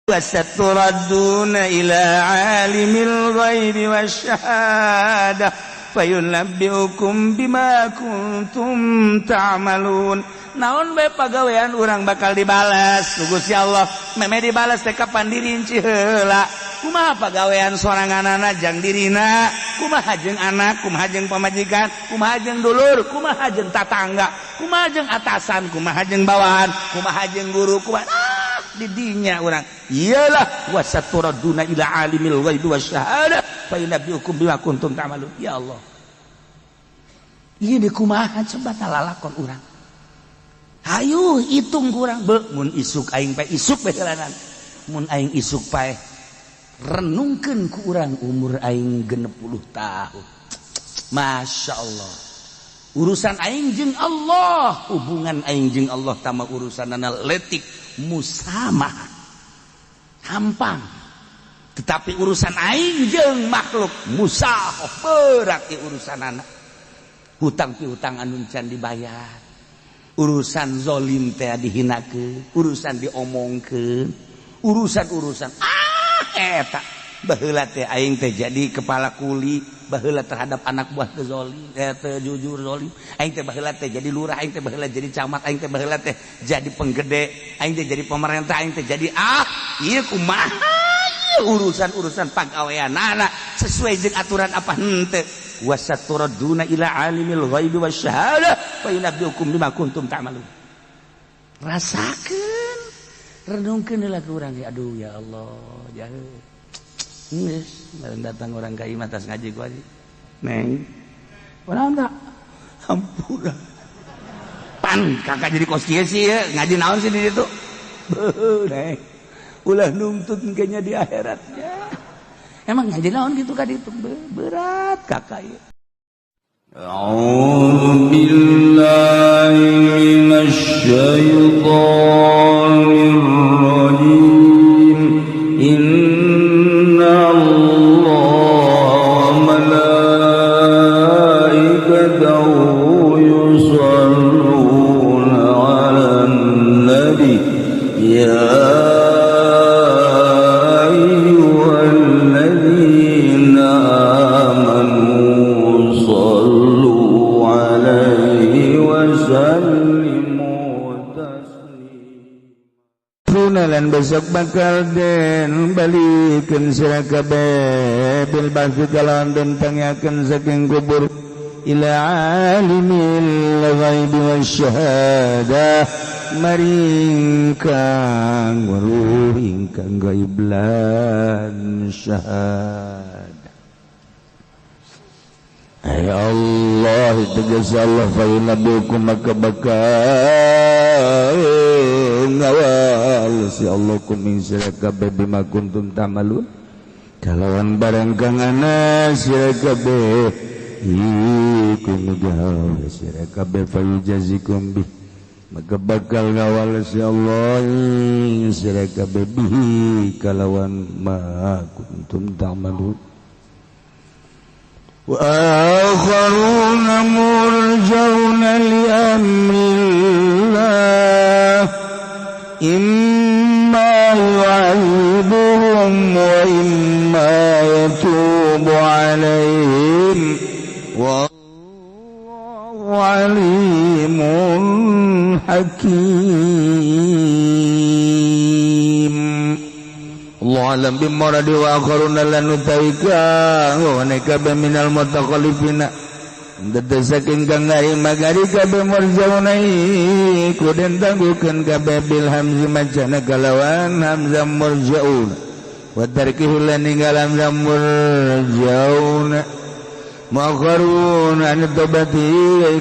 وستردون إلى عالم الغيب والشهادة فينبئكم بما كنتم تعملون. Naon bae pagawean urang bakal dibalas ku Gusti Allah. Meme dibalas teh kapan? Dirinci heula kumaha pagawean soranganana jang dirina, kumaha jeung anak, kumaha jeung pamajikan, kumaha jeung dulur, kumaha jeung tatangga, kumaha jeung atasan, kumaha jeung bawahan, kumaha jeung guru, kumaha ah, didinya urang iyalah. وستردون إلى عالم الغيب والشهادة فينبئكم بما كنتم تعملون. Ya Allah, ieu di kumaha coba lalakon urang? Hayu hitung kurang be, mun isuk aing paeh, isuk bae heulaan. Mun aing isuk paeh, renungkeun ku urang umur aing 60 tahun. Masya Allah, urusan aing jeung Allah, hubungan aing jeung Allah tama urusanana letik musamah hampang, tetapi urusan aing jeung makhluk musah berat. Urusan anak hutang piutang anu can dibayar, urusan zolim teh dihinakeun, urusan diomongkeun, urusan-urusan ah eta. Baheula teh aing teh jadi kepala kuli, baheula terhadap anak buah teh zolim, eh, teh jujur, zolim. Aing teh baheula teh jadi lurah, aing teh baheula jadi camat, aing teh baheula teh jadi penggede, aing teh jadi pemerintah, aing teh jadi ah ieu kumaha urusan-urusan pagaweanana sesuai jeung aturan apa henteu. وستردون إلى عالم الغيب والشهادة فينبئكم بما كنتم تعملون. Rasakeun, renungkeun heula ku urang. Aduh, ya Allah, jahe geus datang urang ka imah tas ngaji ku aja, neng kunaon tak hampura pan kakak jadi kos kieu sih ya, ngaji naon sih di situ. Beuh, neng, ulah nuntut kayaknya di akhiratnya. Emang ngaji naon gitu kan itu berat kakak ya. أعوذ بالله من الشيطان الرجيم. إن الله وملائكته يصلون على النبي. يا أيها الذين آمنوا صلوا عليه وسلموا تسليما. Lan besok bakal den balikeun sira kabeh بالبعث kalawan den tangiakeun saking kubur إلى عالم الغيب والشهادة maring kang weruh ingkang gaib lan syahadah. Ay Allah, tegas Allah, فينبئكم maka bakal ngawal si Allah كم ing sira kabeh بما كنتم تعملون kalawan barang kang ana sira kabeh iku migawe sira kabeh. فيجازيكم به maka bakal ngawal si Allah ing sira kabeh به kalawan ما كنتم تعملون. وآخرون مرجون لأمر الله إما يعذبهم وإما يتوب عليهم والله عليم حكيم. الله أعلم بمراده. وآخرون lan utawi kang kabeh من المتخلفين saking kang ngari magari kabeh مرجون iku den tangguhkeun kabeh بالهمز macana kalawan hamzah مرجئون وتركه lan ninggal hamzah مرجون. مؤخرون عن التوبة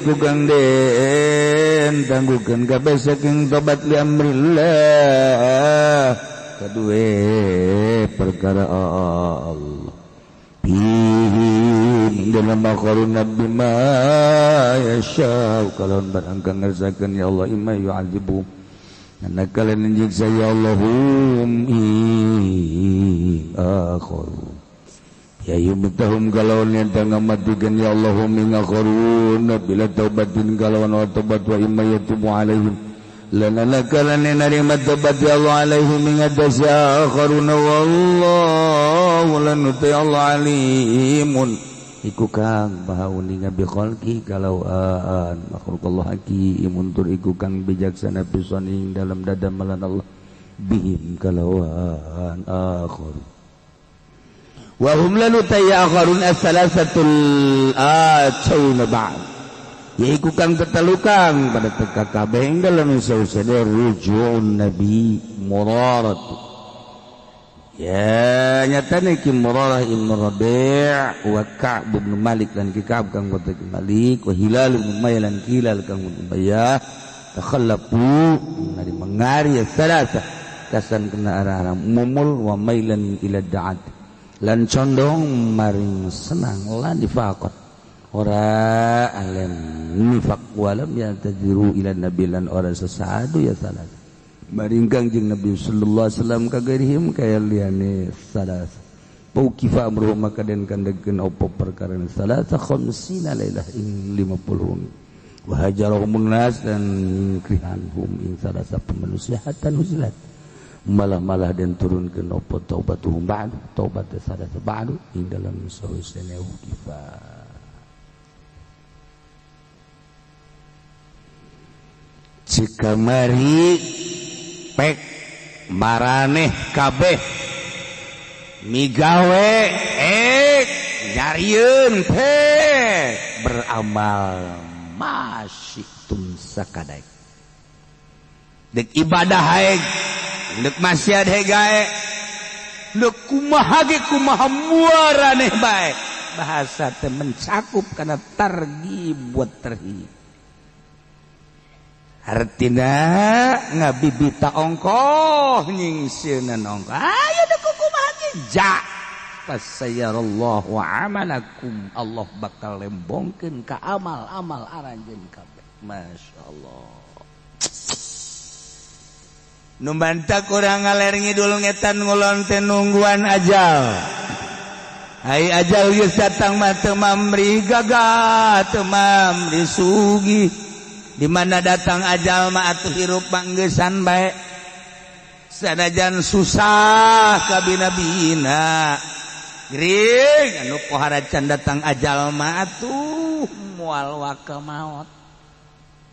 iku kang den tangguhkeun kabeh saking tobat لأمر الله kadue perkara Allah فيه dalam مؤخرون بما يشاء kalawan barang kang ngersakeun ya Allah. إما يعذبهم karena kalian nyiksa ya Allah هم ing آخرون ya يميتهم kalawan yang ngamatikan ya Allah هم ing آخرون بلا توبة kalawan wa tobat وإما يتوب عليهم. Lana lakalan narima tobat ya Allah alaihim ing atase akharuna, wallahu lan Allah alimun iku kang maha uninga bi khalqi kalawan makhluk Allah, hakimun tur iku kang bijaksana pisan ing dalam dadamelan Allah bihim kalawan akhar. Wa hum lanu taya akharun as-salasatul atayna ba'd, yaiku kang tetelukang pada teka kabeh ing dalam sausade rujuun Nabi Murarat. Ya, nyatane ki Murarah ibn Rabi' wa Ka'b ibn Malik lan ki Ka'b kang bote Malik, wa Hilal ibn Umayyah lan Hilal kang Umayyah, takhallafu nari mengari salasa kasan kena arah-arah mumul, wa mailan ila da'at lan condong maring senang, lan nifaqat ora alam nifaq, walam ya'tadziru ila nabi lan ora sesadu ya salasa maring Kangjeng Nabi sallallahu alaihi wasallam, kagairihim kaya liyane salas. Paukifa amruhu maka den kandegkeun opo perkara salasa khamsina lailah ing 50, wa hajarahum nas dan krihan hum ing salasa manusia hatta nuzilat malah-malah den turunkeun opo taubatuhum ba'du taubat salasa ba'du ing dalam sawisene ukifa. Cikamari pek maraneh kabeh migawe ek nyarieun pek beramal masih tum sakadaek dek ibadah haek dek maksiat hegae dek kumaha ge kumaha muaraneh bae, bahasa teh mencakup kana targhib buat terhib. Artina ngabibita ongkoh nyingsieunan ongkoh ayo dek kumaha ge ja fasayarallahu amalakum, Allah bakal lembongkeun ka amal-amal aranjeun kabeh. Masyaallah, nu mantak urang ngaler ngidul ngetan ngulon teh nungguan ajal. Hai ajal geus datang mah teu mamri gagah, teu mamri sugih. Di mana datang ajal mah atuh hirup manggesan bae, sanajan susah kabina-bina gering anu pohara can datang ajal mah atuh moal waka maot.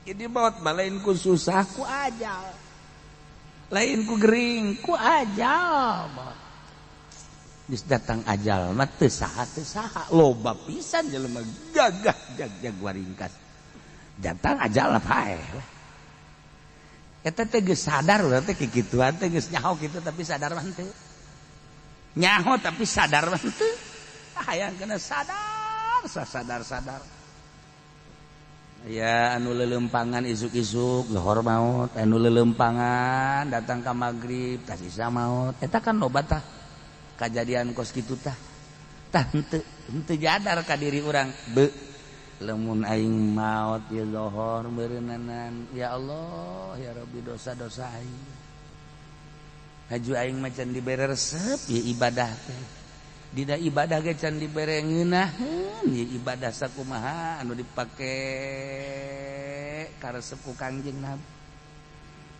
Jadi maot mah lain ku susah, ku ajal, lain ku gering, ku ajal maot. Geus datang ajal mah teu saha teu saha, loba pisan jelema gagah jag-jag waringkas datang ajal paeh. Eta teh geus sadar urang teh kikituan teh geus nyaho kitu tapi sadar mah henteu. Nyaho tapi sadar mah henteu. Hayang kena sadar, sasadar-sadar. Ya anu lelempangan isuk-isuk lohor maot, anu lelempangan datang ka magrib tas isa maot. Eta kan loba tah kajadian kos kitu tah. Tah henteu henteu jadar ka diri urang. Be lemun aing maot ya lohor beureunanan, ya Allah ya Rabbi dosa-dosa aing haju aing mah can dibere resep ya ibadah teh, dina ibadah ge can dibere ngeunaheun ya ibadah sakumaha anu dipake karesep ku Kangjeng Nabi.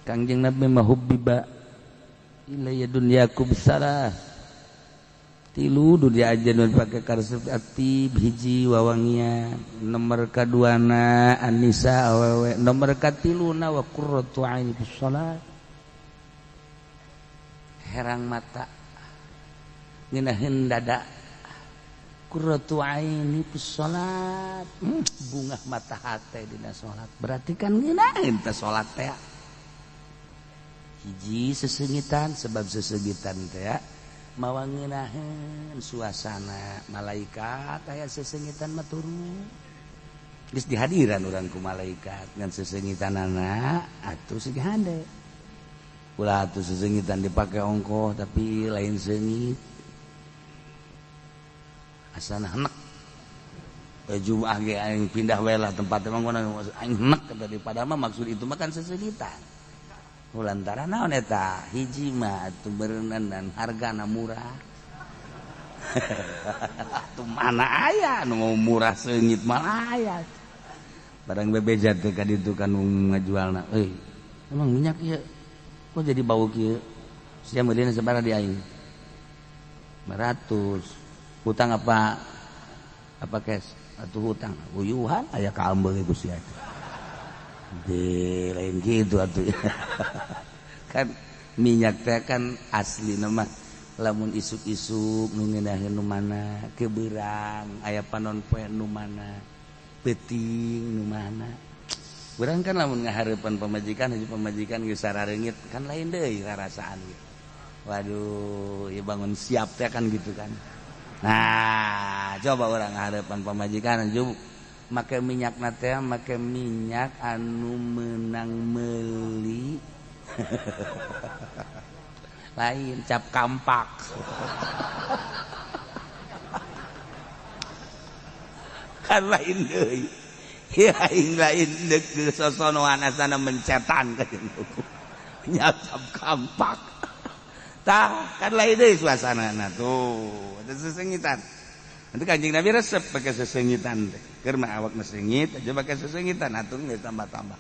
Kangjeng Nabi mah hubbiba ilayya dunyaku bisalah tilu dunia aja nu dipake karesep atib hiji wawangian, nomor kaduana anisa awewe, nomor katiluna wa qurratu aini bis shalat herang mata ngeunaheun dada, qurratu aini bis shalat bungah mata hate dina salat, berarti kan ngeunaheun teh salat teh hiji sesengitan, sebab sesengitan teh mawa ngeunaheun suasana malaikat aya sesengitan mah turun geus dihadiran urang ku malaikat ngan sesengitanana atuh sing hade ulah atuh sesengitan dipake ongkoh tapi lain seungit asana henek. Jumat ge aing pindah we lah tempat emang aing henek daripada mah maksud itu mah kan sesengitan. Lantaran naon eta hiji mah atuh beureunan dan hargana murah. Atuh mana aya nu mau murah seungit mah aya. Barang bebeja teh ka ditu kan ngajualna euy. Emang minyak ieu kok jadi bau kieu? Sia meulina sabaraha di aing? 500. Hutang apa? Apa cash? Atuh hutang. Uyuhan aya kaambeung ku sia. De lain gitu atuh. Kan minyak teh kan asli mah lamun isuk-isuk nu ngeunaheun nu mana, keberang aya panon poe nu mana, peuting nu mana. Urang kan lamun ngahareupan pamajikan, hiji pamajikan geus sarareungit kan lain deui rarasaan gitu. Waduh, ieu bangun siap teh kan gitu kan. Nah, coba urang ngahareupan pamajikan juk make minyak na teh, make minyak anu meunang meuli. Lain cap kampak. Kan lain deui. Ya aing lain deuk sosonoan asana mencetan ka minyak cap kampak. Tah kan lain deui suasanana tuh. Ada sesengitan. Nanti Kanjeng Nabi resep pakai sesengitan teh. Keur mah awakna sengit aja pakai sesengitan atuh geus tambah-tambah.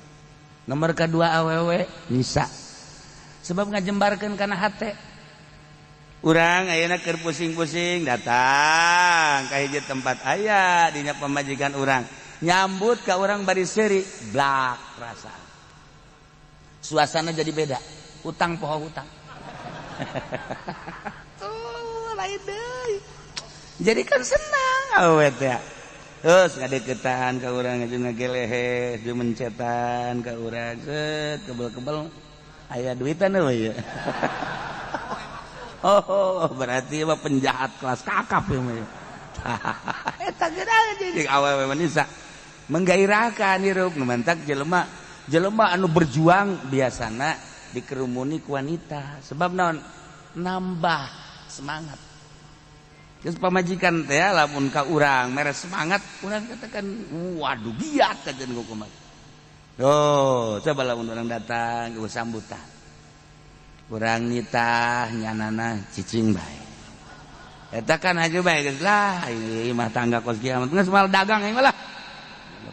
Nomor kedua awewe nisa. Sebab ngajembarkeun kana hate. Urang ayeuna keur pusing-pusing datang ka hiji tempat aya dinya pamajikan urang. Nyambut ka urang bari seuri, blak perasaan. Suasana jadi beda. Utang poho hutang. Tuh lain deui. Jadi kan senang awet ya. Terus ngadeukeutan ka urang jeung ngagelehe, jeung mencetan ka urang, set kebel-kebel aya duitan euy ya. Oh, berarti mah penjahat kelas kakap ya mah. Eta geura jadi awewe manisa menggairahkan hirup nu mantak jelema jelema anu berjuang biasana dikerumuni ku wanita sebab naon nambah semangat. Geus pamajikan teh lamun ka urang mere semangat urang katakan waduh giat kajen kumaha. Oh, coba lamun urang datang ke sambutan. Urang nitah nyanana cicing bae. Eta kan aja bae geus lah ieu mah tangga kos kiamat geus mal dagang ieu mah lah.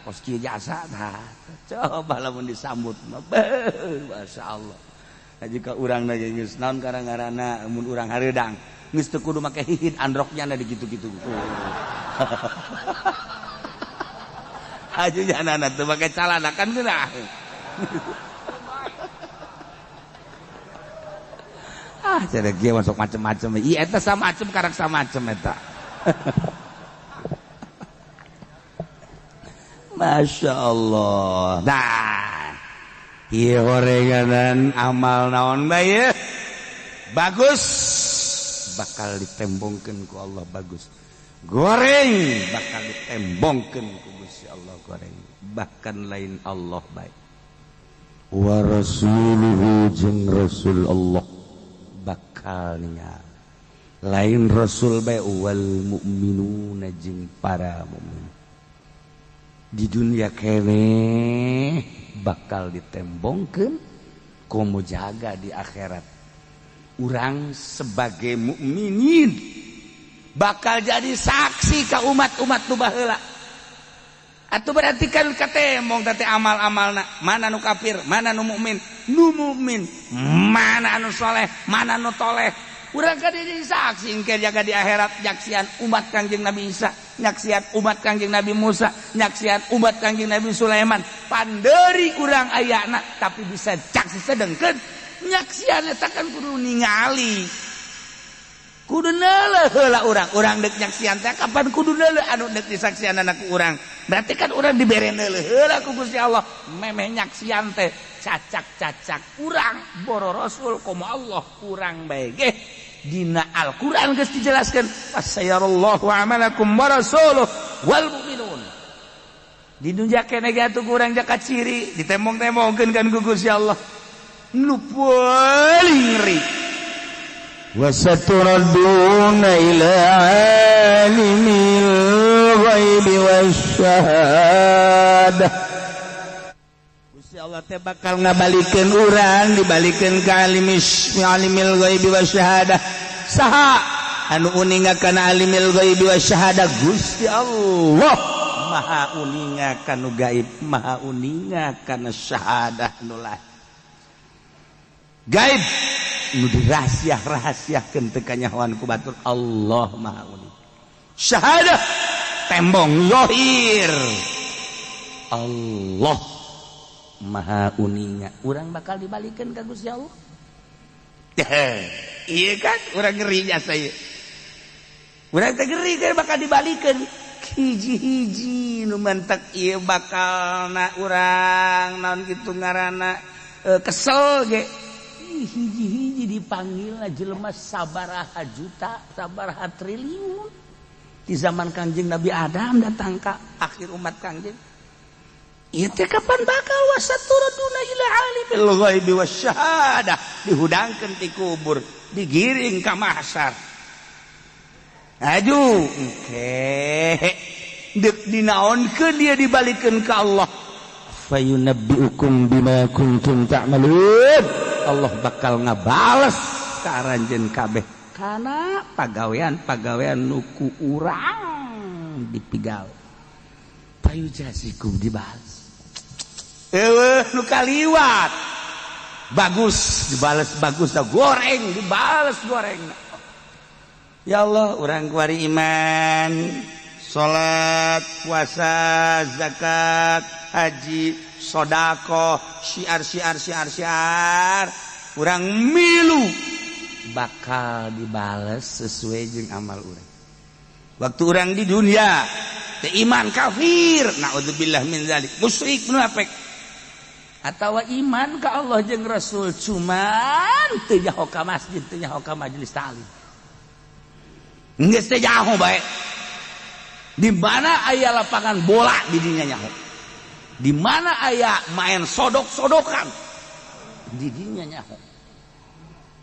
Kos kieu jasa tah. Coba lamun disambut mah masyaallah. Jika urang na geus naon karang-karana mun urang hareudang geus teu kudu make hihid androknya na digitu-gitu. Aja nyanana teu make calana kan geunah. Ah, cara kieu masuk macem-macem. Ieu eta samacem karak samacem eta. Masya Allah. Nah, ieu horenganan amal naon bae bagus bakal ditembongkeun ku Allah bagus. Goreng bakal ditembongkeun ku Gusti Allah goreng. Bahkan lain Allah bae. Wa rasuluhu jeung rasul Allah bakal ningal. Lain rasul bae wal mukminuna jeung para mukmin. Di dunia keneh bakal ditembongkeun komo jaga di akhirat. Urang sebagai mukminin bakal jadi saksi ka umat-umat nu baheula. Atuh berarti kan katembong teh amal-amalna, mana nu kafir, mana nu mukmin, mana anu soleh, mana nu toleh. Urang kan jadi saksi engke jaga di akhirat nyaksian umat Kangjeng Nabi Isa, nyaksian umat Kangjeng Nabi Musa, nyaksian umat Kangjeng Nabi Sulaiman. Panderi urang ayana tapi bisa saksi sedengkeun nyaksian eta kan kudu ningali. Kudu neuleuh heula urang, urang deuk nyaksian teh kapan kudu neuleuh anu deuk disaksian anak urang. Berarti kan urang dibere neuleuh heula ku Gusti Allah. Memeh nyaksian teh cacak-cacak urang boro rasul komo Allah urang bae ge. Dina Al-Qur'an geus dijelaskeun fasayarallahu amalakum wa rasuluh wal mu'minun. Di dunya keneh ge atuh urang jaka ciri ditembong-tembongkeun kan ku Gusti Allah. Nu paling ngeri. Wasaturadduna ila alimil ghaibi wasyahadah. Gusti Allah teh bakal ngabalikeun urang dibalikeun ka alimil ghaibi wasyahadah. Saha anu uninga kana alimil ghaibi wasyahadah? Gusti Allah maha uninga kana gaib, maha uninga kana syahadah nu lain. Gaib nu dirahsia-rahasiakeun teu kanyahoan ku batur, Allah Maha Uning. Syahadah tembong zahir, Allah Maha Uninga. Urang bakal dibalikan ka Gusti Allah. Iya kan, urang ngeri jasa ieu. Urang teh ngeri kan bakal dibalikan. Hiji-hiji nu mantak ieu bakal na urang naon kitu ngaranna kesel ge. Hiji-hiji dipanggil jelema sabaraha juta, sabaraha triliun di zaman Kangjeng Nabi Adam datang ka akhir umat Kangjeng. Ieu teh kapan bakal wasaturaduna ila alimil ghaibi wasyahadah, dihudangkeun ti kubur, digiring ka mahsyar. Aju engke deuk dinaonkeun dia dibalikeun ka Allah, fayunabbiukum bima kuntum ta'malun. Allah bakal ngabales ka aranjeun kabeh kana pagawean-pagawean nu ku urang dipigawe. Fayujazikum, dibales. Eueuh nu kaliwat bagus dibales bagus, dah goreng dibales goreng. Ya Allah, urang kuari iman, salat, puasa, zakat, haji, sodakoh, syiar syiar syiar syiar, urang milu bakal dibales sesuai jeung amal urang waktu urang di dunia. Teu iman, kafir, naudzubillah min zalik, musyrik, munafik, atau iman ke Allah jeung Rasul cuman teu nyaho ka masjid, teu nyaho ka majelis ta'lim, geus teu nyaho bae. Di mana aya lapangan bola, di dinya nyaho. Di mana aya main sodok-sodokan, di dinya nyaho.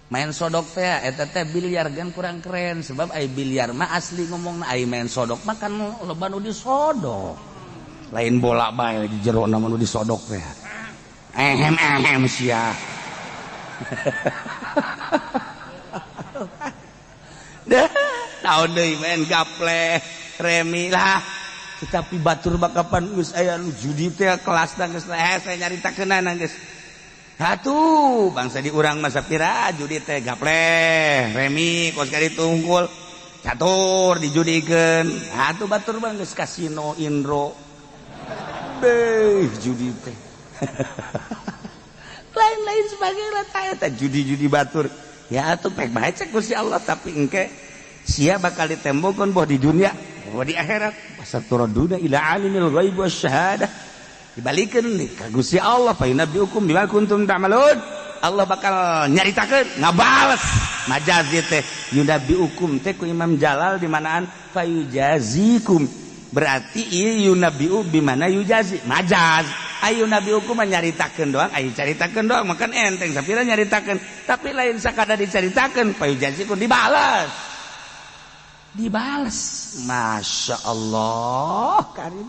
Main sodok teh eta teh biliar kan kurang keren, sebab ai biliar mah asli ngomongna, ai main sodok mah kan loba nu disodok, lain bola bae di jero nu disodok teh. Ehem ehem sia. Dah naon deui, main gaple, remi lah. Tetapi batur bakapan geus aya nu judi teh kelas geus, saya nyaritakeunana geus. Atuh bangsa di urang masa pira judi teh gaple, remi, kos kali tunggul, catur dijudikeun. Atuh batur bang geus kasino indro. Beh, judi teh. Lain-lain sebagainya eta judi-judi batur. Ya atuh pek bae cek Gusti Allah, tapi engke sia bakal ditembokeun boh di dunia, boh di akhirat. Wasaturaduna ila alimil ghaib wasyahadah. Dibalikeun nih ka Gusti Allah, fayunabbiukum bima kuntum ta'malun. Allah bakal nyaritakeun, ngabales. Majazi teh yunabbiukum teh ku Imam Jalal di manaan fayujazikum. Berarti ieu yunabbiu bimana yujazi. Majaz. Ayu nabiukum nyaritakeun doang, ayu caritakeun doang makan enteng sapira nyaritakeun, tapi lain sakada dicaritakeun, fayujazikum dibales. Dibales. Masya Allah karim.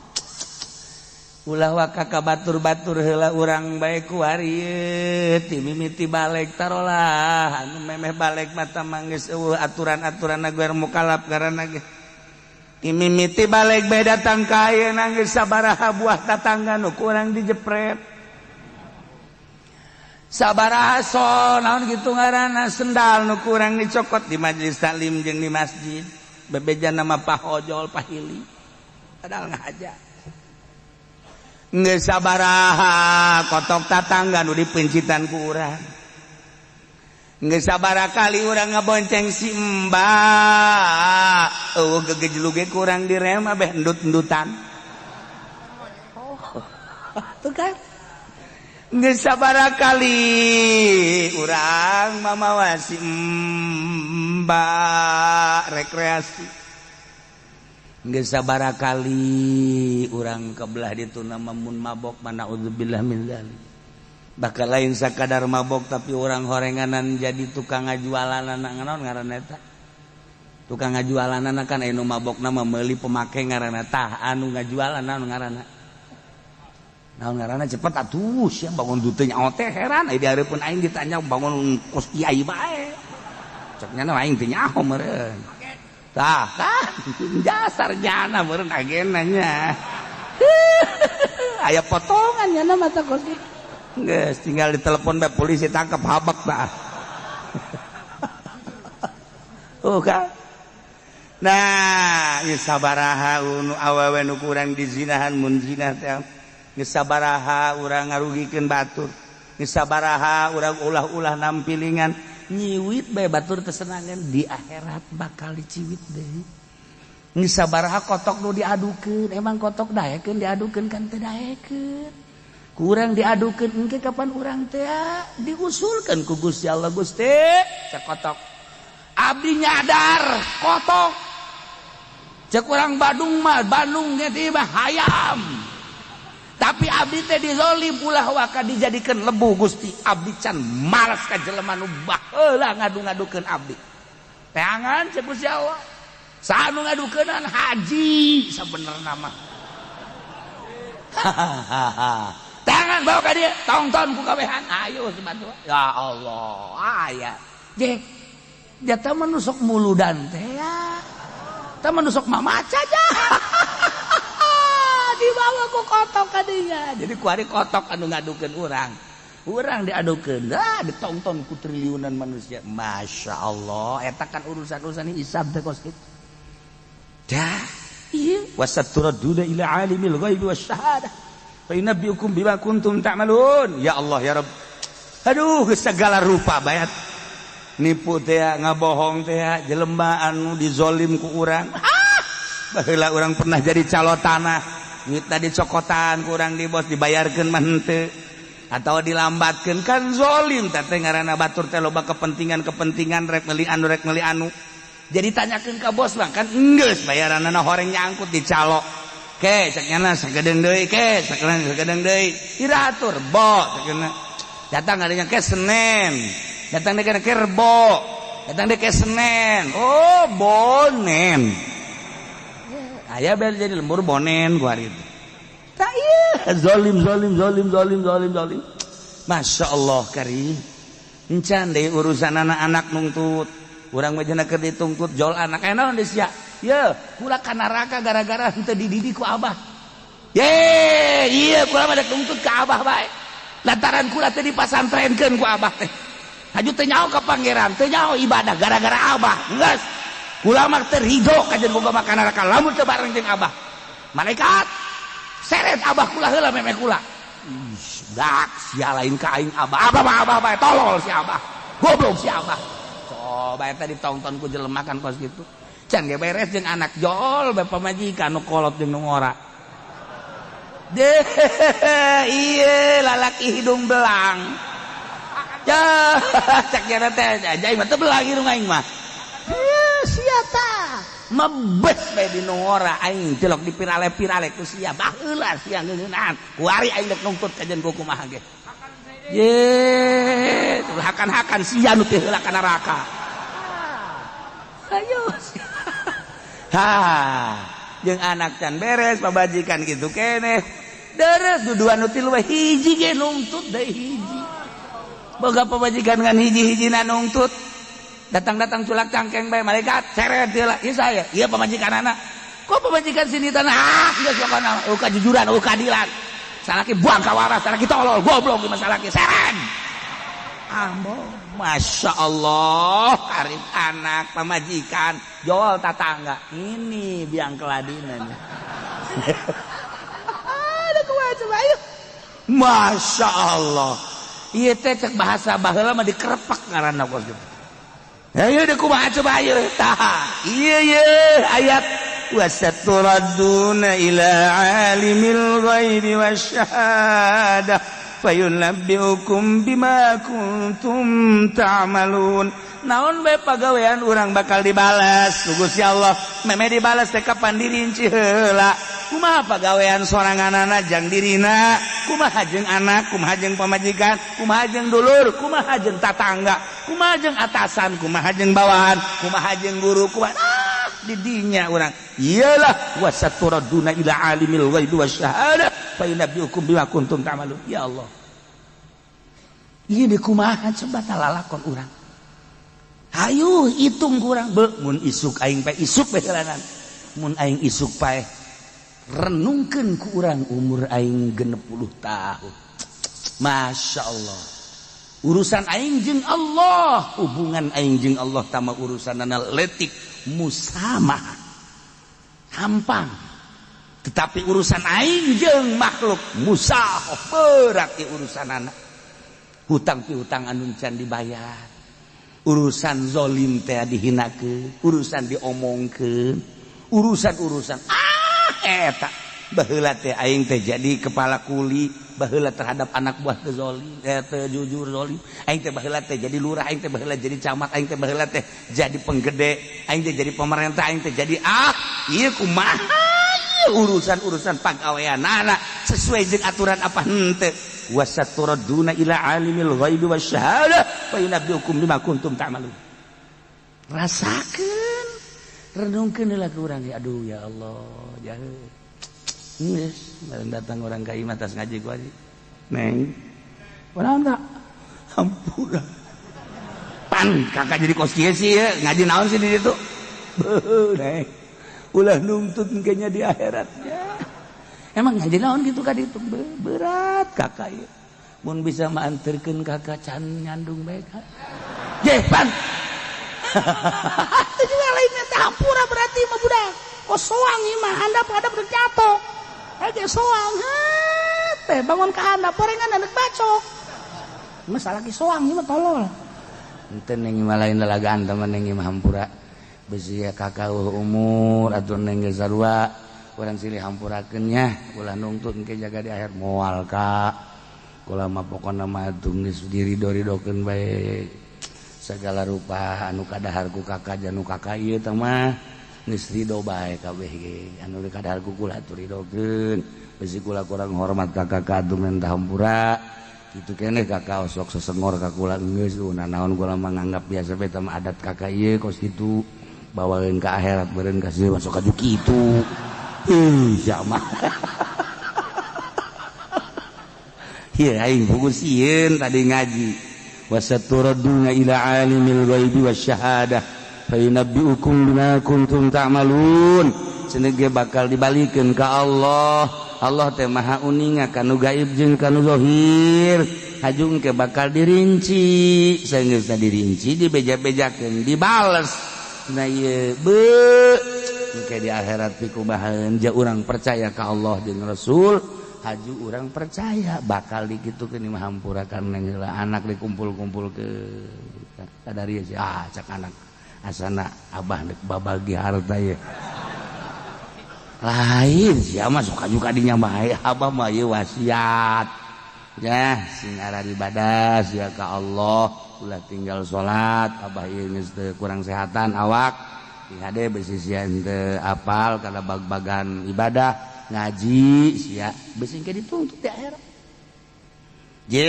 Ulah waka ka batur-batur heula, urang bae kuari ti mimiti baleg tarolah anu memeh baleg mata manggis eueuh aturan-aturan agar mukalaf karena ge ti mimiti baleg bae datang ka ayeuna geus sabaraha buah tatangga nu kurang dijepret, sabaraha so naon kitu ngaranna sendal nu kurang dicokot di majelis taklim jeung di masjid, bebeja nama pahojol pahili padahal ngahaja. Geus sabaraha kotok tatangga nu dipencitan ku urang. Geus sabaraha kali urang ngabonceng si Mbak, eueuh gegejlug ge kurang direm, abeh endut-endutan. Oh, tuh kan. Geus sabaraha kali urang mamawa si Mbak rekreasi. Geus sabaraha kali urang kebelah ditu nama mun mabok, mana udzubillah min dzalik. Bakal lain sakadar mabok, tapi orang horenganan jadi tukang ngajualan naon ngaranna eta. Tukang ngajualan kan anu mabok nama meuli pemake ngaranna, tah anu ngajualan naon ngaranna? Naon ngaranna, cepet atuh sia bangun teu nyaho teh heran ai di hareupeun aing ditanya bangun kos kiai bae. Cek nya aing teu nyaho meureun. Tah, tah jasar jana meureun agenanya. Aya potongan nya mata kos kitu. Geus tinggal ditelepon bae polisi, tangkap, habak bah. Oh kan. Nah, geus sabaraha nu awewe nu kurang dizinahan, mun zina teh geus sabaraha urang ngarugikeun batur, geus sabaraha urang ulah-ulah nampilingan, nyiwit bae batur tesenangan, di akhirat bakal diciwit deui. Geus sabaraha kotok nu diadukeun, emang kotok daekeun diadukeun? Kan teu daekeun. Kurang diadukeun, engke kapan urang teh diusulkeun ku Gusti Allah? "Gusti," cek kotok, "abdi nyadar kotok." Cek urang Badung mah, Bandung ge mah hayam, "Tapi abdi teh dizolim, ulah waka dijadikeun lebu. Gusti, abdi can malas ka jelema nu baheula ngadu-ngadukeun abdi." "Teangan," cek Gusti Allah, "saha nu ngadukeunnan?" "Haji sabenerna mah." "Hahaha, teangan, bawa ka dieu, tongton ku kabehan." Ayo sebantu, ya Allah, aya je jata menusuk muludan teh ya, teh menusuk mamaca aja, dibawa ku kotok kadinya. Jadi kuari kotok anu ngadukeun urang, urang diadukeun, ah, ditonton ku triliunan manusia. Masya Allah, eta kan urusan-urusan hisab teh kos kitu dah. Iya, wasaturadduna ila alimil ghaibi wasyahadah fa yunabbiukum bima kuntum ta'malun. Ya Allah, ya Rabb, aduh, segala rupa bayat nipu teh, ngabohong teh, jelema anu dizolim ku urang. Ah, baheula urang pernah jadi calo tanah, duitna dicokotan ku urang di bos, dibayarkeun mah henteu atau dilambatkeun, kan zolim teh ngaranna. Batur teh loba kepentingan-kepentingan, rek meuli anu, rek meuli anu, jadi tanyakeun ka bos bang, kan enggeus bayaranna horeng nyangkut di calo ke, cek nyana sagedeung deui, ke sakedeung, sagedeung deui, iraha atur bo, cek datang adanya ke Senin, datang deui ke Rebo, datang deui ke Senin, oh bonen aya bel jadi lembur bonen ku hari itu. Tak, iya, zalim, zalim, zalim, zalim, zalim, zalim. Masya Allah karim. Encan deui urusan anak-anak nungtut urang mah, keur dituntut jol anak eh naon deui sia? Ye, kula ka neraka gara-gara henteu dididik ku abah. Ye, iya, kula mah dek nuntut ka abah bae. Lantaran kula teh dipasantrenkeun ku abah teh. Haju teu nyaho ka Pangeran, teu nyaho ibadah gara-gara abah. Geus. Kula mah teu ridho kajen boga makan neraka lamun teu bareng jeung abah. Malaikat, seret abah kula heula memeh kula. Ih, dak sia lain ka aing abah. Abah mah abah bae, tolol si abah. Goblok si abah. Coba eta ditonton ku jelema kan kos kitu. Can ge beres jeung anak, jol bae pamajikan nu kolot jeung nu ngora. Deh, iya, lalaki hidung belang. Ya, cek nyana teh aja mah teu belang hidung aing mah. Sia tah. Mebes bae di nu ngora, aing tilok dipirale-pirale ku sia, baheula sia ngeunahan. Kuari aing dek nungtut kajen ku kumaha ge. Ye, hakan-hakan sia nu teu heula ka neraka. Ayo. Ha, jeung anak can beres, pabajikan gitu keneh. Deres duduan nu tilu hiji ge nungtut deui hiji. Boga pamajikan ngan hiji-hijina nungtut. Datang-datang culak cangkeng bae, "Malaikat, seret heula." "Ieu saya, ieu pamajikan anak." "Kok pamajikan sini tanah?" "Ah, geus pokona eueuh kajujuran, eueuh keadilan. Salaki buang ka waras, salaki tolol, goblok di salaki, seret." Ambo, Masya Allah, karib anak, pamajikan, jual tatangga. Ini biang keladinan. Ada kumaha coba, ayo. Masya Allah. Iya teh cek bahasa baheula mah dikerepak ngaranna kos gitu. Ayo deh, kumaha coba, ayo. Tah, iya iya ayat wasaturadduna ila alimil ghaibi wasyahadah fayunabbiukum bima kuntum ta'malun. Naon bae pagawean urang bakal dibalas ku Gusti Allah. Meme dibalas teh kapan dirinci heula. Kumaha pagawean soranganana jang dirina, kumaha jeung anak, kumaha jeung pamajikan, kumaha jeung dulur, kumaha jeung tatangga, kumaha jeung atasan, kumaha jeung bawahan, kumaha jeung guru, kumaha, ah, didinya urang. Iyalah, wasaturadduna ila alimil ghaibi wasyahadah fayunabbiukum bima kuntum ta'malun. Ya Allah, ieu di kumaha coba lalakon urang? Hayu hitung kurang be, mun isuk aing paeh, isuk bae heulanan. Mun aing isuk paeh, renungkeun ku urang umur aing 60 tahun. Masya Allah, urusan aing jeung Allah, hubungan aing jeung Allah tama urusanana letik musamah hampang, tetapi urusan aing jeung makhluk musah berat urusanana. Hutang piutang anu can dibayar, urusan zolim teh dihinakeun, urusan diomongkeun, urusan-urusan eta baheula teh aing teh jadi kepala kuli, baheula terhadap anak buah teh zolim, teh jujur zolim. Aing teh baheula teh jadi lurah, aing teh baheula jadi camat, aing teh baheula teh jadi penggede, aing teh jadi pemerintah, aing teh jadi ieu kumaha urusan-urusan pagaweanana sesuai jeung aturan apa henteu. Wasaturadduna ila alimil ghaibi wasyahadah fa yunabbiukum bima kuntum ta'malun. Rasakeun, renungkeun heula ke urang, aduh ya Allah, jahe. Geus, bareng datang orang ka imah tas ngaji ku aji. Neng, kunaon Kak? Hampura. Pan kakak jadi kos kieu sih ya, ngaji naon sih di ditu? Beuh, neng. Ulah nuntut kayaknya di akhiratnya. Emang ngaji naon gitu ka ditu? Berat kakak ieu. Mun bisa mah anterkeun kakak can nyandung bae kak. Ye, pan. Itu juga lainnya teh hampura berarti mah budak. Kok soang ieu mah handap-handap udah jatuh. Eh soang, teh bangun ke handap porengan anak bacok. Masalah lagi soang ieu mah tolol. Henteu neng mah lain lalagaan teman neng mah hampura. Besi ya kakak umur atuh neng ge sarua. Urang silih hampurakeun nya, ulah nungtut engke jaga di akhir moal kak. Kula mah pokona mah atuh geus dirido-ridokeun bae. Segala rupa anu kadahar ku kakak janu kakak ieu teh mah geus ridho bae kabeh ge. Anu kadahar ku kula atuh ridokeun. Besi kula kurang hormat ka kakak atuh minta hampura. Kitu keneh kakak osok sesengor ka kula geus naon kula mah nganggap biasa bae teh mah adat kakak ieu kos kitu. Bawaeun ka akhirat beureun kasih masuk ka kitu. Ih, mah. Ieu aing fokus sieun tadi ngaji. Wasaturaduna ila alimil ghaibi wasyahadah fayunabbiukum bima kuntum ta'malun. Cenah ge bakal dibalikeun ka Allah. Allah teh maha uninga kanu gaib jeung kanu zahir. Hajung ke bakal dirinci, saenggeusna dirinci dibeja-bejakeun dibales. Nah ieu beuh engke di akhirat pikumahaeun ja urang percaya ka Allah jeung Rasul, haju urang percaya bakal dikitukeun mah hampura karena heula anak dikumpul-kumpul ke kadari sih cak anak asana abah deuk babagi harta ye. Lain sia mah suka juga dinya bae abah mah ieu wasiat. Ya sing arah ibadah sia ka Allah ulah tinggal salat abah ieu geus teu kurang sehatan awak. Hade besi sia henteu apal kana bag-bagan ibadah ngaji sia besi engke dituntut di akhirat. Je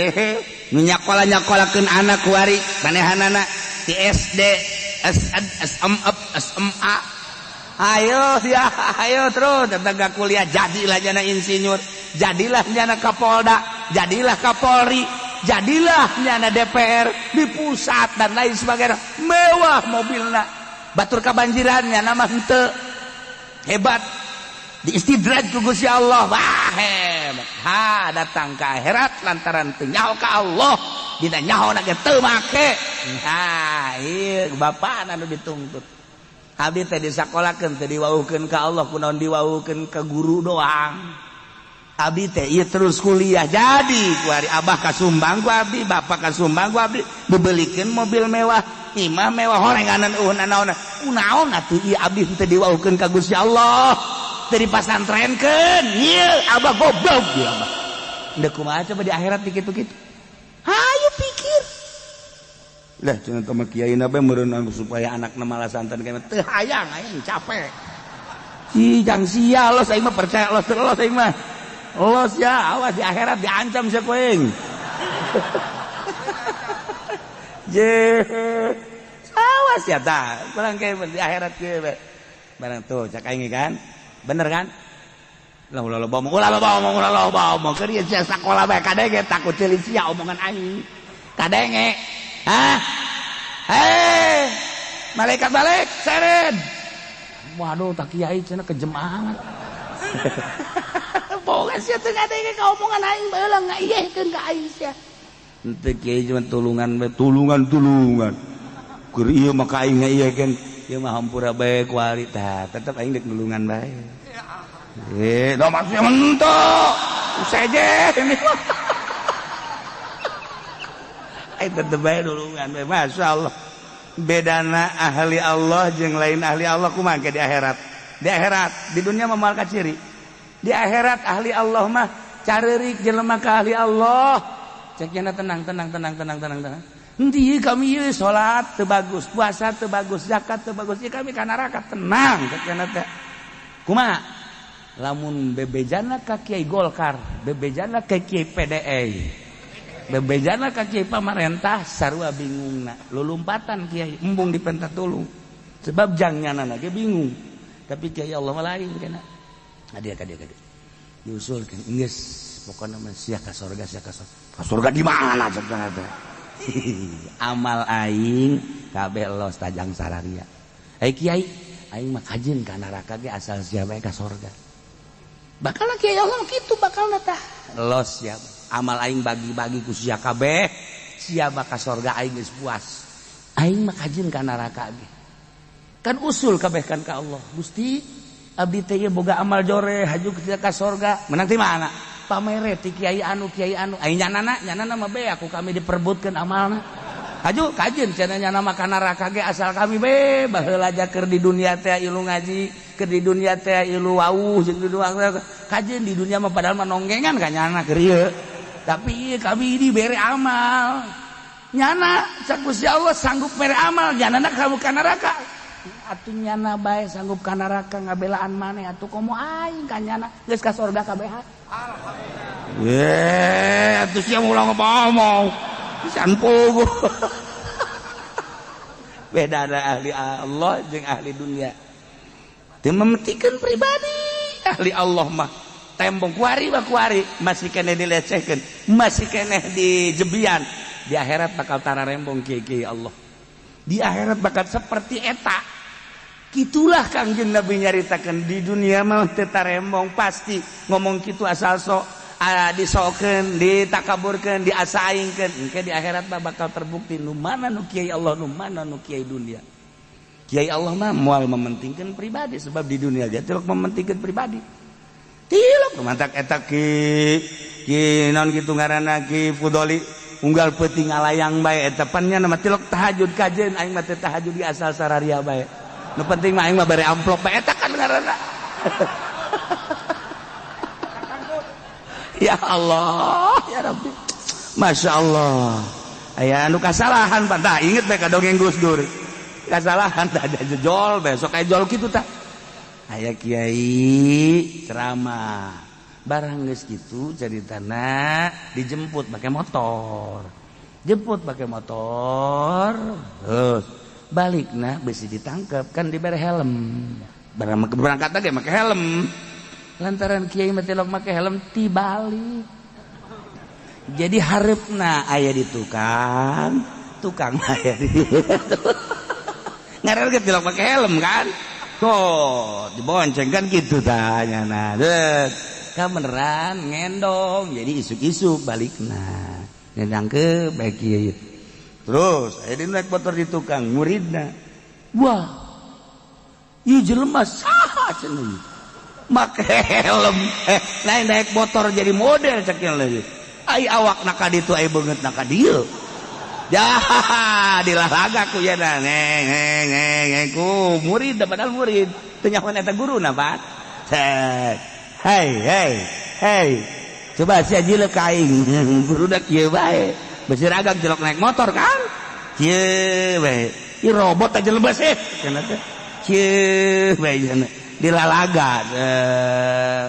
nu nyakola-nyakolakeun anak kuari manehanana di SD, SN, SMA, SMA. Ayo ya, ayo terus datang kuliah jadilah jana insinyur, jadilah jana Kapolda, jadilah Kapolri, jadilah jana DPR di pusat dan lain sebagainya. Mewah mobilna. Batur kabanjirannya nama henteu hebat diistidraj ku Gusti Allah. Wah hebat. Ha datang ke akhirat lantaran teu nyaho ka Allah, dina nyaho na ge teu make. Ha ieu bapana anu dituntut. Abdi teh disakolakeun teh diwauhkeun ka Allah, kunaon diwauhkeun ka guru doang. Abdi teh ieu terus kuliah jadi ku ari abah kasumbang ku abdi, bapak kasumbang ku abdi, dibelikeun mobil mewah, imah mewah horenganan eueuh nanaon. Kunaon atuh ieu abdi teh diwauhkeun ka Gusti Allah. Teu dipasantrenkeun. Ieu abah goblok ieu abah. Deuk kumaha coba di akhirat dikitu-kitu. Hayu pikir. Lah cenah teh mah kiai na bae meureun supaya anakna malah santan kana teu hayang aing capek. Ih jang sia los aing mah percaya los los aing mah. Los ya awas di akhirat diancam sia ku aing. Je awas ya tah barang kayak di akhirat kieu bae. Barang tuh cak aing kan. Bener kan? Lah ulah loba omong, ulah loba omong, ulah loba omong. Keur ieu sia sakola bae kadenge takut ceuli sia omongan aing. Kadenge. Hah? Hei, malaikat balik, seret. Waduh, tak kiai cenah kejem amat. Pokoknya Sia teu ngadenge ka omongan aing baheula ngaiyehkeun ka aing sia. Henteu kiai cuma tulungan bae, tulungan tulungan. Keur ieu mah ka aing ngaiyehkeun, ieu mah hampura bae kuari tah, tetep aing deuk nulungan bae. Eh, da maksudnya mentok. Seje ini. Aing tetep bae nulungan bae, masyaallah. Bedana ahli Allah jeung lain ahli Allah kumaha ke di akhirat. Di akhirat, di dunia mah moal kaciri. Di akhirat ahli Allah mah careurik jelema ka ahli Allah. Cek nya tenang tenang tenang tenang tenang tenang. Henteu ieu kami ieu salat teu bagus, puasa teu bagus, zakat teu bagus, ieu kami ka neraka tenang cek nya teh. Kumaha? Lamun bebejana ka Kiai Golkar, bebejana ka Kiai PDI, bebejana ka Kiai pamarentah sarua bingungna. Lulumpatan Kiai embung dipenta tulung. Sebab jangnyana ge bingung. Tapi Kiai Allah mah lain kana. Adia ka dia ka dia. Diusulkeun geus pokona mah sia ka sorga sia ka sorga. Ka sorga di mana cek teh? Amal aing kabeh los tajang sararia. Ai kiai, aing mah kajeun ka neraka ge asal sia bae ka sorga. Bakal kiai Allah kitu bakalna tah. Los ya. Amal aing bagi-bagi ku sia kabeh, sia bakal sorga aing geus puas. Aing mah kajeun ka neraka ge. Kan usul kabeh kan ka Allah. Gusti, abdi teh ieu boga amal joreh haju ka sorga. Menang ti mana? Pamere ti kiai anu aing nyanana nyanana mah be aku kami diperbutkeun amalna. Haju kajeun cenah nyana mah ka neraka ge asal kami be baheula keur di dunia teh ilu ngaji, keur di dunia teh ilu wauh jeung di dunia kajeun di dunia mah padahal mah nonggengan ka nyana keur ieu. Tapi ieu kami dibere amal. Nyana cak Gusti Allah sanggup mere amal, nyanana kamu ka neraka. Atuh nyana bae sanggup ka neraka ngabelaan maneh atuh komo aing ka nyana geus ka sorga kabeh. Alhamdulillah. Ye, atuh sia ulah ngomong. Pisan pogo. Beda ada ahli Allah jeung ahli dunia. Teu mementikeun pribadi. Ahli Allah mah tembong kuari mah kuari masih keneh dilecehkeun, masih keneh dijebian. Di akhirat bakal tararembong kiai-kiai Allah. Di akhirat bakal seperti eta. Kitulah Kangjeng Nabi nyaritakeun di dunia mah teu tarembong pasti ngomong kitu asal sok disokeun, ditakaburkeun, diasaingkeun. Engke di akhirat mah bakal terbukti nu mana nu kiai Allah, nu mana nu kiai dunia. Kiai Allah mah moal mementingkeun pribadi sebab di dunia dia tilok mementingkeun pribadi. Tilok mantak eta ki ki naon kitu ngaranna Ki Fudoli unggal peuting ngalayang bae eta pan nya mah tilok tahajud kajeun aing mah teu tahajud di asal sararia bae. Nu penting mah aing mah bare amplop bae eta kan ngaranna. Ya Allah, ya Rabbi. Masya Allah. Aya anu kasalahan pan tah inget bae ka dongeng Gus Dur. Kasalahan tah ada jol besok aya jol kitu tah. Aya kiai ceramah. Barang geus kitu caritana dijemput pakai motor. Jemput pakai motor. Terus balikna besi ditangkep kan dibere helm. Barang berangkat ge make helm. Lantaran kiai mah tilok make helm tibalik. Jadi hareupna aya di tukang, tukang aya di ngaran ge tilok make helm kan. Tuh, dibonceng kan gitu tanya nah. Ka beneran ngendong jadi isuk-isuk balikna. Ngendang ke bae kiai. Terus aya di naik motor di tukang muridna. Wah. Ieu jelema saha cenah. Make helm naik naik motor jadi model cek lagi. Ai awak na ka ditu ai beungeut na ka dieu. Ya dilalaga ku ya na neng neng neng ku murid padahal murid teu nyahoan eta guruna Pak. Hei hei hei. Coba sia jileuk ka aing. Burudak kieu bae. Besi ragag jelok naik motor kan? Kieu bae. Ieu robot aja lebes eh. Cenah teh. Kieu bae cenah. Dilalaga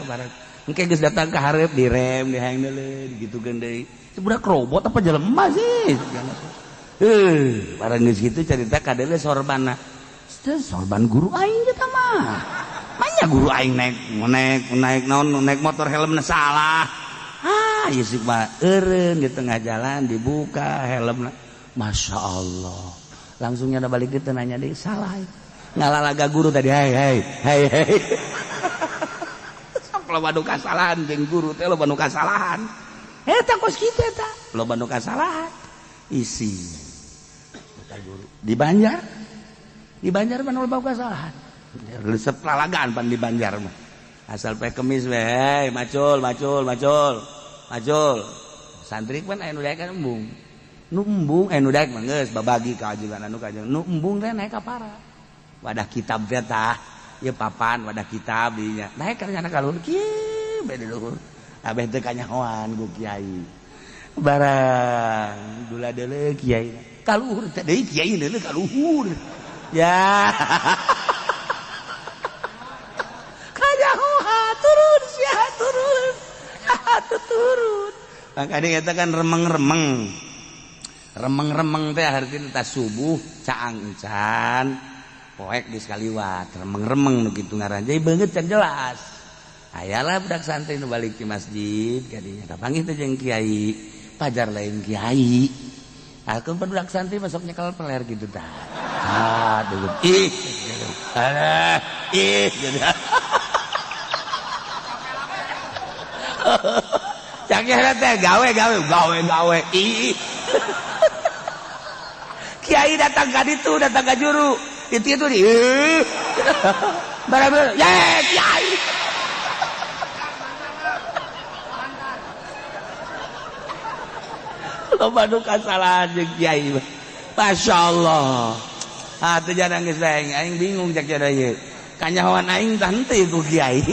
barang engke geus datang ka hareup direm dihang deuleu digitukeun deui. Budak robot apa jelema sih? Barang geus kitu carita kadeuleu sorbanna. Sorban guru aing eta mah. Manya guru aing naik naik naik naon naik motor helmna salah. Ah, ieu sih mah eureun di tengah jalan dibuka helmna. Masya Allah. Langsung nyada balik dieu nanya deui salah. Ngalalaga guru tadi, hai hai hai hai. Sok loba nu kasalahan jeung guru teh, loba nu kasalahan. Eta kos kitu, eta loba nu kasalahan. Isi guru di Banjar, di Banjar mah loba kasalahan. Resep lalagan pan di Banjar mah. Asal poe Kemis we, hey, macul macul macul macul. Santri kan aya nu daek kan embung. Nu embung, eh, nu daek mah geus babagi ka ajengan anu ka ajengan. Nu embung teh naik ka para. Wadah kitab teh tah. Ieu papan wadah kitab dinya. Naik ka nyana ka luhur kieu bae di luhur. Abeh teu kanyahoan ku kiai. Barang dula deuleu kiai. Ka luhur teh deui kiai leuleuk ka luhur. Ya. Kanyahoan turun sia turun. Turun. Makanya kita kan remeng-remeng. Remeng-remeng teh hartina tas subuh caang encan poek di sekaliwat remeng-remeng nu kitu ngaran. Jadi beungeut can jelas. Ayalah budak santri nu balik di masjid kadinya kapanggih teh jeung kiai. Pajar lain kiai. Aku budak santri masuk nyekel peler gitu tah. Ah, dulu. Ih. Alah, ih gitu. Cakeh teh gawe gawe gawe gawe ih. Kiai datang ka ditu, datang ka juru. Itu di. Barang ye kiai. Loba nu kasalahan jeung kiai. Masya Allah. Ah teu jarang geus aing, aing bingung cak cara ieu. Kanyahoan aing tah henteu ku kiai.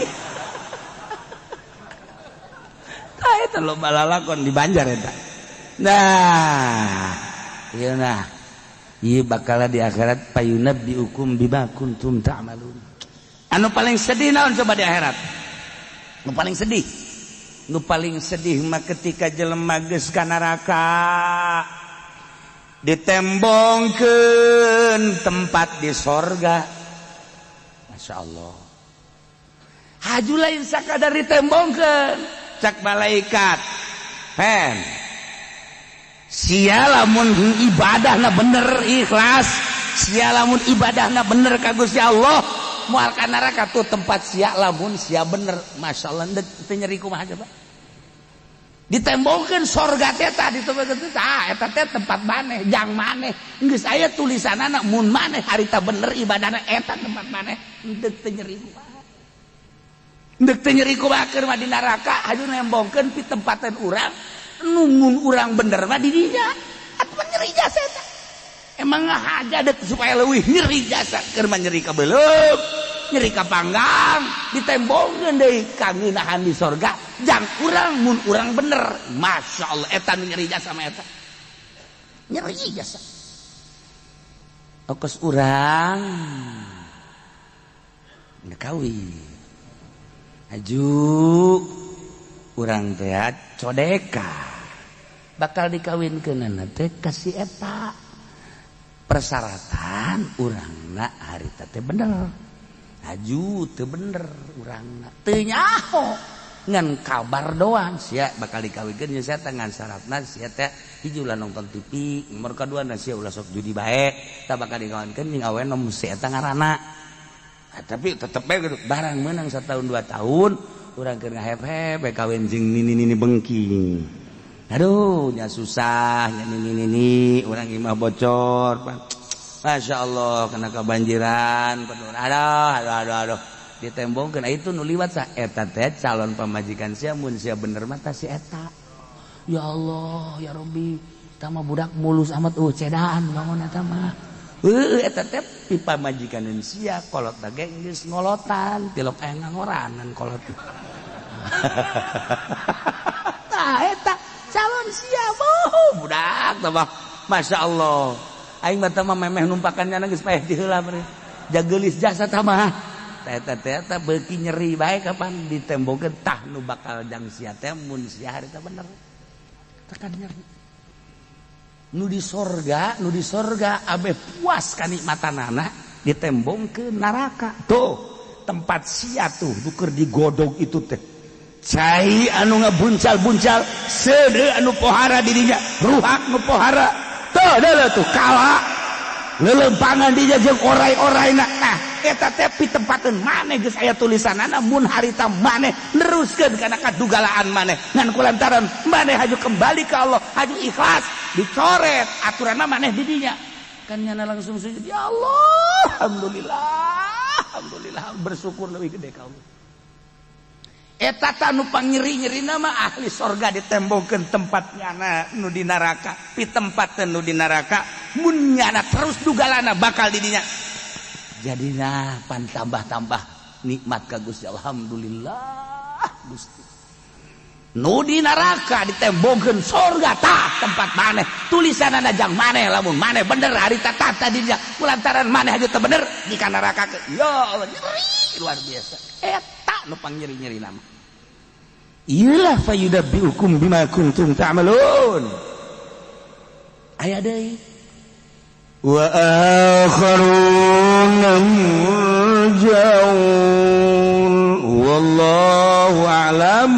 Tah eta loba lalakon di Banjar eta. Nah, ieu nah. Ieu bakal di akhirat payunabbiukum bima kuntum ta'malun. Anu paling sedih naon coba di akhirat? Nu paling sedih. Nu paling sedih mah ketika jelema geus ka neraka. Ditembongkeun tempat di sorga. Masya Allah. Haju lain sakadar ditembongkeun. Cak malaikat. Pen. Sia lamun ibadahna bener ikhlas, sia lamun ibadahna bener ka Gusti Allah, moal ka neraka tuh tempat sia lamun sia bener. Masya Allah, teu nyeri kumaha coba. Ditembongkeun sorga teh tah ditembongkeun tah eta teh tempat maneh, jang maneh. Geus aya tulisanana mun maneh harita bener ibadahna eta tempat maneh. Henteu teu nyeri kumaha. Henteu teu nyeri kumaha keur mah di neraka haju nembongkeun pi tempatan urang. Nungun urang bener mah di dinya. Atuh nyeri jasa eta. Emang ngahaja dek supaya leuwih nyeri jasa keur mah nyeri ka beuleum, nyeri ka panggang, ditembongkeun deui ka ngeunahan di sorga. Jang urang mun urang bener. Masya Allah eta nu nyeri jasa mah eta. Nyeri jasa. Okos urang kawin. Aju urang teh codeka bakal dikawinkeunana teh ka si eta. Persyaratan urangna harita teh bener. Aju teu bener urangna teu nyaho ngan kabar doang sia bakal dikawinkeun jeung sia teh ngan syaratna sia teh hiji ulah nonton TV, nomor kadua na sia ulah sok judi bae, tah bakal dikawinkeun jeung awewe nu si eta ngaranna. Nah, tapi tetep bae gitu barang menang 1 tahun 2 tahun urang keur ngahep-hep bae kawin jeung nini-nini bengking. Aduh, nya susah nya nini-nini urang imah bocor. Masya Allah kena kebanjiran penuh. Aduh, aduh, aduh, aduh. Ditembongkeun itu nu liwat sa eta teh calon pamajikan sia mun sia bener mah tah si eta. Ya Allah, ya Rabbi, tah mah budak mulus amat cedaan bangun eta mah. Heueuh eta teh pipamajikaneun sia kolot ge geus ngolotan tilok aya ngangoranan kolot. Tah eta calon sia boh budak tah mah. Masya Allah. Aing mah tah mah memeh numpakan nyana geus paeh ti heula meureun. Jageulis jasa tah mah. Eta teh eta beuki nyeri bae kapan ditembongkeun tah nu bakal jang sia teh mun sia harita bener. Tekan nyeri. Nu di sorga, nu di sorga abe puas kanikmatanana ditembong ke neraka. Tuh, tempat sia tuh nu keur digodog itu teh. Cai anu ngabuncal-buncal, seudeuh anu pohara dirinya, ruhak nu pohara. Tuh, deuleu tuh kala. Leuleumpangan dinya jeung orai-oraina. Nah, Eta teh pitempateun maneh geus aya tulisanana mun harita maneh neruskeun kana kadugalaan maneh, ngan kulantaran maneh haju kembali ke Allah, haju ikhlas, dicoret aturanna maneh di dinya. Kan nyana langsung sujud, "Ya Allah, alhamdulillah, alhamdulillah," bersyukur lebih gede ka Allah. Eta tah nu pangnyeri-nyeri nama ahli sorga ditembongkeun tempat nyana nu di neraka, pitempateun nu di neraka. Mun nyana terus dugalana bakal di dinya, jadina pan tambah-tambah nikmat ka Gusti. Alhamdulillah, Gusti. Nu di neraka ditembongkeun sorga, tah tempat maneh, tulisanana jang maneh lamun maneh bener harita tata dinya. Kulantaran maneh aja teu bener di ka neraka. Ya Allah, nyeri luar biasa. Eta nu pangnyeri-nyeri nama iyalah, fayunabbiukum bima kuntum ta'malun. Aya deui. وآخرون مرجون والله أعلم.